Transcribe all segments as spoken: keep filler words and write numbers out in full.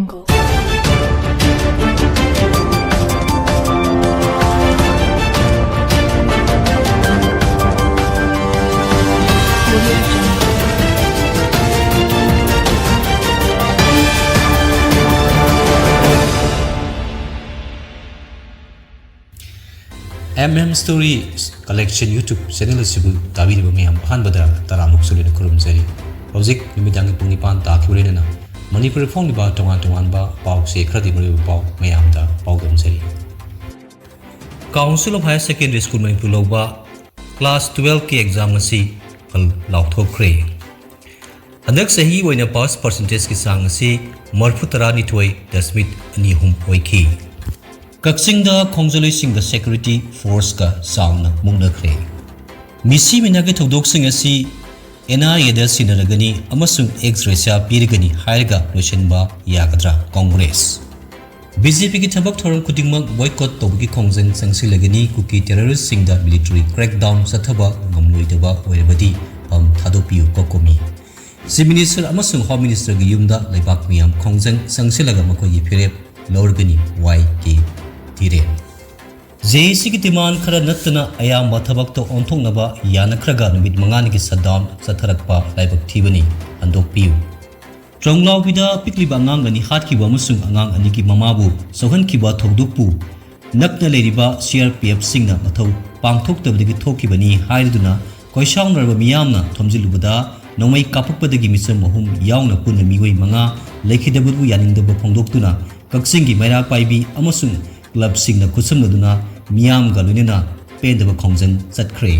Jungle. M M Story Collection YouTube channel ꯑꯁꯤꯕꯨ ꯇꯥꯕꯤꯔꯤꯕ ꯃꯌꯥꯝ ꯑꯍꯥꯟꯕꯗ ꯇꯔꯥꯃꯨꯛ ꯁꯨꯂꯣꯏꯅ ꯈꯨꯔꯨꯝꯖꯔꯤ꯫ ꯍꯧꯖꯤꯛ ꯅꯨꯃꯤꯗꯥꯡꯒꯤ ꯄꯨꯡ ꯅꯤꯄꯥꯟ ꯇꯥꯈꯤꯕ ꯂꯣꯏꯅꯅ ꯃꯅꯤꯄꯨꯔꯗ ꯐꯣꯡꯂꯤꯕ ꯇꯣꯉꯥꯟ ꯇꯣꯉꯥꯟꯕ ꯄꯥꯎꯁꯦ ꯈꯔꯗꯤ ꯃꯔꯨꯑꯣꯏꯕ ꯄꯥꯎ ꯃꯌꯥꯝꯗ ꯄꯥꯎꯗꯝꯖꯔꯤ꯫ Council of Higher Secondary School Manipur ꯂꯧꯕ class twelve ꯀꯤ exam ꯑꯁꯤ ꯐꯜ ꯂꯥꯎꯊꯣꯛꯈ꯭ꯔꯦ꯫ ꯍꯟꯗꯛ ꯆꯍꯤ ꯑꯣꯏꯅ pass percentage ꯀꯤ ꯆꯥꯡ ꯑꯁꯤ ꯃꯔꯤꯐꯨ ꯇꯔꯥꯅꯤꯊꯣꯏ ꯗꯁꯃꯤꯛ ꯑꯅꯤ ꯑꯍꯨꯝ ꯑꯣꯏꯈꯤ꯫ ꯀꯛꯆꯤꯡꯗ ꯈꯣꯡꯖꯜꯂꯣꯏꯁꯤꯡꯗ security force ꯀ ꯆꯥꯎꯅ ꯃꯨꯛꯅꯈ꯭ꯔꯦ꯫ ꯃꯤꯁꯤ ꯃꯤꯅꯥꯒꯤ ꯊꯧꯗꯣꯛꯁꯤꯡ ꯑꯁꯤ N I A ꯗ ꯁꯤꯟꯅꯔꯒꯅꯤ ꯑꯃꯁꯨꯡ ex gratia ꯄꯤꯔꯒꯅꯤ ꯍꯥꯏꯔꯒ ꯂꯣꯏꯁꯤꯟꯕ ꯌꯥꯒꯗ꯭ꯔꯥ? ꯀꯣꯡꯒ꯭ꯔꯦꯁ꯫ B J P ꯒꯤ ꯊꯕꯛ ꯊꯧꯔꯝ ꯈꯨꯗꯤꯡꯃꯛ boycott ꯇꯧꯕꯒꯤ ꯈꯣꯡꯖꯪ ꯆꯪꯁꯤꯜꯂꯒꯅꯤ, ꯀꯨꯀꯤ terrorist ꯁꯤꯡꯗ military crackdown ꯆꯠꯊꯕ ꯉꯝꯂꯣꯏꯗꯕ ꯑꯣꯏꯔꯕꯗꯤ ꯐꯝ ꯊꯥꯗꯣꯛꯄꯤꯌꯨ, COCOMI꯫ Chief Minister ꯑꯃꯁꯨꯡ Home Minister ꯒꯤ ꯌꯨꯝꯗ ꯂꯩꯕꯥꯛ ꯃꯤꯌꯥꯝ ꯈꯣꯡꯖꯪ ꯆꯪꯁꯤꯜꯂꯒ ꯃꯈꯣꯏꯒꯤ ꯐꯤꯔꯦꯞ ꯂꯧꯔꯒꯅꯤ, Y K ꯙꯤꯔꯦꯟ꯫ J A C ꯒꯤ demand ꯈꯔ ꯅꯠꯇꯅ ꯑꯌꯥꯝꯕ ꯊꯕꯛꯇ ꯑꯣꯟꯊꯣꯛꯅꯕ ꯌꯥꯅꯈ꯭ꯔꯒ ꯅꯨꯃꯤꯠ ꯃꯉꯥꯅꯤꯒꯤ shutdown ꯆꯠꯊꯔꯛꯄ ꯂꯥꯏꯕꯛ ꯊꯤꯕꯅꯤ, ꯍꯟꯗꯣꯛꯄꯤꯌꯨ꯫ ꯇ꯭ꯔꯣꯡꯂꯥꯎꯕꯤꯗ ꯄꯤꯛꯂꯤꯕ ꯑꯉꯥꯡ ꯑꯅꯤ ꯍꯥꯠꯈꯤꯕ ꯑꯃꯁꯨꯡ ꯑꯉꯥꯡ ꯑꯅꯤꯒꯤ ꯃꯃꯥꯕꯨ ꯁꯣꯛꯍꯟꯈꯤꯕ ꯊꯧꯗꯣꯛꯄꯨ ꯅꯛꯅ ꯂꯩꯔꯤꯕ C R P F ꯁꯤꯡꯅ ꯃꯊꯧ ꯄꯥꯡꯊꯣꯛꯇꯕꯗꯒꯤ ꯊꯣꯛꯈꯤꯕꯅꯤ ꯍꯥꯏꯔꯗꯨꯅ ꯀꯣꯏꯁꯥꯎꯅꯔꯕ ꯃꯤꯌꯥꯝꯅ ꯊꯣꯝꯖꯤꯜꯂꯨꯕꯗ ꯅꯣꯡꯃꯩ ꯀꯥꯞꯄꯛꯄꯗꯒꯤ ꯃꯤꯆꯝ ꯑꯍꯨꯝ ꯌꯥꯎꯅ ꯄꯨꯟꯅ ꯃꯤꯑꯣꯏ ꯃꯉꯥ ꯂꯩꯈꯤꯗꯕꯕꯨ ꯌꯥꯅꯤꯡꯗꯕ ꯐꯣꯡꯗꯣꯛꯇꯨꯅ ꯀꯛꯆꯤꯡꯒꯤ ꯃꯩꯔꯥ ꯄꯥꯏꯕꯤ ꯑꯃꯁꯨꯡ club ꯁꯤꯡꯅ ꯈꯨꯠꯁꯝꯅꯗꯨꯅ ꯃꯤꯌꯥꯝꯒ ꯂꯣꯏꯅꯅ ꯄꯦꯟꯗꯕ ꯈꯣꯡꯖꯪ ꯆꯠꯈ꯭ꯔꯦ꯫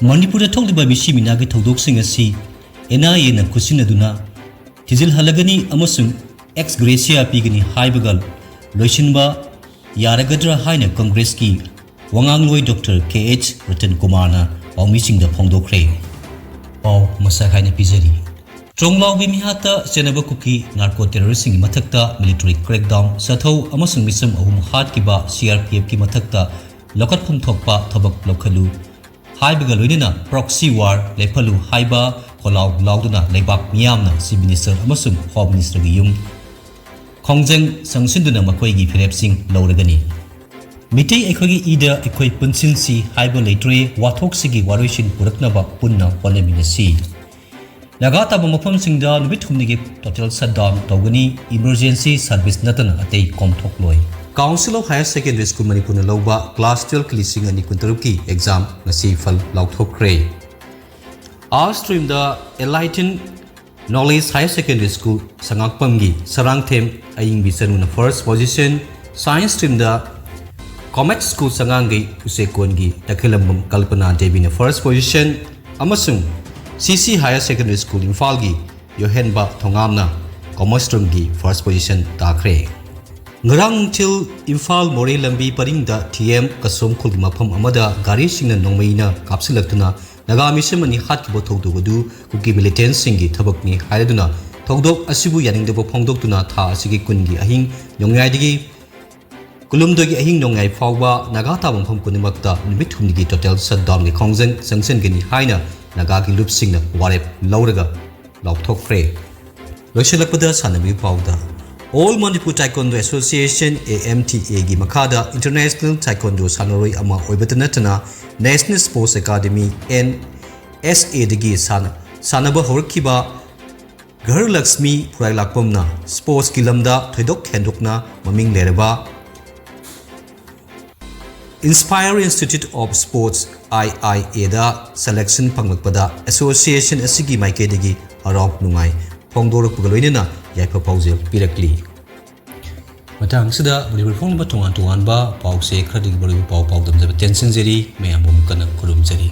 ꯃꯅꯤꯄꯨꯔꯗ ꯊꯣꯛꯂꯤꯕ ꯃꯤꯁꯤ ꯃꯤꯅꯥꯒꯤ ꯊꯧꯗꯣꯛꯁꯤꯡ ꯑꯁꯤ N I A ꯅ ꯈꯨꯠꯁꯤꯟꯅꯗꯨꯅ ꯊꯤꯖꯤꯜꯍꯜꯂꯒꯅꯤ ꯑꯃꯁꯨꯡ ex gratia ꯄꯤꯒꯅꯤ ꯍꯥꯏꯕꯒ ꯂꯣꯏꯁꯤꯟꯕ ꯌꯥꯔꯒꯗ꯭ꯔꯥ ꯍꯥꯏꯅ ꯀꯪꯒ꯭ꯔꯦꯁꯀꯤ ꯋꯥꯉꯥꯡꯂꯣꯏ Doctor K H ꯔꯇꯟ ꯀꯨꯃꯥꯔꯅ ꯄꯥꯎꯃꯤꯁꯤꯡꯗ ꯐꯣꯡꯗꯣꯛꯈ꯭ꯔꯦ꯫ ꯄꯥꯎ ꯃꯁꯛ ꯍꯥꯏꯅ ꯄꯤꯖꯔꯤ꯫ ꯇ꯭ꯔꯣꯡꯂꯥꯎꯒꯤ ꯃꯤꯍꯥꯠꯇ ꯆꯦꯟꯅꯕ ꯀꯨꯀꯤ narco terrorist ꯁꯤꯡꯒꯤ ꯃꯊꯛꯇ military crackdown ꯆꯠꯊꯧ ꯑꯃꯁꯨꯡ ꯃꯤꯆꯝ ꯑꯍꯨꯝ ꯍꯥꯠꯈꯤꯕ C R P F ꯀꯤ ꯃꯊꯛꯇ ꯂꯧꯈꯠꯐꯝ ꯊꯣꯛꯄ ꯊꯕꯛ ꯂꯧꯈꯠꯂꯨ ꯍꯥꯏꯕꯒ ꯂꯣꯏꯅꯅ proxy war ꯂꯦꯞꯍꯜꯂꯨ ꯍꯥꯏꯕ ꯈꯣꯜꯂꯥꯎ ꯂꯥꯎꯗꯨꯅ ꯂꯩꯕꯥꯛ ꯃꯤꯌꯥꯝꯅ Chief Minister ꯑꯃꯁꯨꯡ Home Minister ꯒꯤ ꯌꯨꯝ ꯈꯣꯡꯖꯪ ꯆꯪꯁꯤꯟꯗꯨꯅ ꯃꯈꯣꯏꯒꯤ ꯐꯤꯔꯦꯞꯁꯤꯡ ꯂꯧꯔꯒꯅꯤ꯫ ꯃꯤꯇꯩ ꯑꯩꯈꯣꯏꯒꯤ ꯏꯗ ꯑꯩꯈꯣꯏ ꯄꯨꯟꯁꯤꯟꯁꯤ ꯍꯥꯏꯕ ꯂꯩꯇ꯭ꯔꯦ, ꯋꯥꯊꯣꯛꯁꯤꯒꯤ ꯋꯥꯔꯣꯏꯁꯤꯟ ꯄꯨꯔꯛꯅꯕ ꯄꯨꯟꯅ ꯍꯣꯠꯅꯃꯤꯟꯅꯁꯤ꯫ ꯅꯥꯒꯥ ꯇꯥꯕ ꯃꯐꯝꯁꯤꯡꯗ ꯅꯨꯃꯤꯠ ꯍꯨꯝꯅꯤꯒꯤ total shutdown ꯇꯧꯒꯅꯤ꯫ Emergency service ꯅꯠꯇꯅ ꯑꯇꯩ ꯀꯣꯝꯊꯣꯛꯂꯣꯏ꯫ Council of Higher Secondary School ꯃꯅꯤꯄꯨꯔꯅ ꯂꯧꯕ class twelve ꯀꯤ ꯂꯤꯁꯤꯡ ꯑꯅꯤ ꯀꯨꯟꯇꯔꯨꯛꯀꯤ exam ꯉꯁꯤ ꯐꯜ ꯂꯥꯎꯊꯣꯛꯈ꯭ꯔꯦ꯫ Arts stream ꯗ Enlighten Knowledge Higher Secondary School ꯁꯉꯥꯛꯄꯝꯒꯤ Sarangthem ꯑꯌꯤꯡꯕꯤ ꯆꯅꯨꯅ first position, Science stream ꯗ Comet School ꯁꯉꯥꯡꯒꯩ ꯎꯆꯦꯛꯀꯣꯟꯒꯤ ꯇꯈꯦꯂꯝꯕꯝ ꯀꯜꯄꯅꯥ ꯗꯦꯕꯤꯅ first position ꯑꯃꯁꯨꯡ C C Higher Secondary School ꯏꯝꯐꯥꯜꯒꯤ ꯌꯣꯍꯦꯟꯕ ꯊꯣꯉꯥꯝꯅ Commerce stream ꯒꯤ first position ꯇꯥꯈ꯭ꯔꯦ꯫ ꯉꯔꯥꯡ ꯅꯨꯡꯊꯤꯜ ꯏꯝꯐꯥꯜ ꯃꯣꯔꯦ ꯂꯝꯕꯤ ꯄꯔꯤꯡꯗ T M ꯀꯁꯣꯝ ꯈꯨꯜꯒꯤ ꯃꯐꯝ ꯑꯃꯗ ꯒꯥꯔꯤꯁꯤꯡꯅ ꯅꯣꯡꯃꯩꯅ ꯀꯥꯞꯁꯤꯜꯂꯛꯇꯨꯅ ꯅꯥꯒꯥ ꯃꯤꯁꯝ ꯑꯅꯤ ꯍꯥꯠꯈꯤꯕ ꯊꯧꯗꯣꯛ ꯑꯗꯨ ꯀꯨꯀꯤ militant ꯁꯤꯡꯒꯤ ꯊꯕꯛꯅꯤ ꯍꯥꯏꯔꯗꯨꯅ ꯊꯧꯗꯣꯛ ꯑꯁꯤꯕꯨ ꯌꯥꯅꯤꯡꯗꯕ ꯐꯣꯡꯗꯣꯛꯇꯨꯅ ꯊꯥ ꯑꯁꯤꯒꯤ ꯀꯨꯟꯒꯤ ꯑꯍꯤꯡ ꯅꯣꯡꯌꯥꯏꯗꯒꯤ ꯀꯨꯟꯍꯨꯝꯗꯣꯏꯒꯤ ꯑꯍꯤꯡ ꯅꯣꯡꯌꯥꯏ ꯐꯥꯎꯕ ꯅꯥꯒꯥ ꯇꯥꯕ ꯃꯐꯝ ꯈꯨꯗꯤꯡꯃꯛꯇ ꯅꯨꯃꯤꯠ ꯍꯨꯝꯅꯤꯒꯤ total shutdown ꯒꯤ ꯈꯣꯡꯖꯪ ꯆꯪꯁꯤꯟꯒꯅꯤ ꯍꯥꯏꯅ ꯅꯥꯒꯥꯒꯤ ꯂꯨꯞꯁꯤꯡꯅ ꯋꯥꯔꯦꯞ ꯂꯧꯔꯒ ꯂꯥꯎꯊꯣꯛꯈ꯭ꯔꯦ꯫ ꯂꯣꯏꯁꯤꯜꯂꯛꯄꯗ ꯁꯥꯟꯅꯕꯒꯤ ꯄꯥꯎꯗ꯫ All Manipur Taekwondo Association, A M T A ꯒꯤ ꯃꯈꯥꯗ international taekwondo ꯁꯥꯟꯅꯔꯣꯏ ꯑꯃ ꯑꯣꯏꯕꯇ ꯅꯠꯇꯅ National Sports Academy, N S A ꯗꯒꯤ ꯁꯥꯟꯅ-, ꯁꯥꯟꯅꯕ ꯍꯧꯔꯛꯈꯤꯕ ꯘꯔ ꯂꯛꯁꯃꯤ ꯐꯨꯔꯥꯏꯂꯥꯛꯄꯝꯅ sports ꯀꯤ ꯂꯝꯗ ꯊꯣꯏꯗꯣꯛ ꯍꯦꯟꯗꯣꯛꯅ ꯃꯃꯤꯡ ꯂꯩꯔꯕ Inspire Institute of Sports, I I A the selection ꯐꯪꯂꯛꯄꯗ association ꯑꯁꯤꯒꯤ ꯃꯥꯏꯀꯩꯗꯒꯤ ꯍꯔꯥꯎ ꯅꯨꯡꯉꯥꯏ ꯐꯣꯡꯗꯣꯔꯛꯄꯒ ꯂꯣꯏꯅꯅ ꯌꯥꯏꯐ ꯄꯥꯎꯖꯦꯜ ꯄꯤꯔꯛꯂꯤ꯫ ꯃꯇꯥꯡ ꯑꯁꯤꯗ ꯃꯅꯤꯄꯨꯔ ꯐꯣꯡꯂꯤꯕ ꯇꯣꯉꯥꯟ ꯇꯣꯉꯥꯟꯕ ꯄꯥꯎꯁꯦ ꯈꯔꯗꯒꯤ ꯃꯔꯨꯑꯣꯏꯕ ꯄꯥꯎ ꯄꯥꯎꯗꯝꯖꯕ ꯇꯦꯟꯁꯤꯟꯖꯔꯤ꯫ ꯃꯌꯥꯝꯕꯨ ꯑꯃꯨꯛ ꯍꯟꯅ ꯈꯨꯔꯨꯝꯖꯔꯤ꯫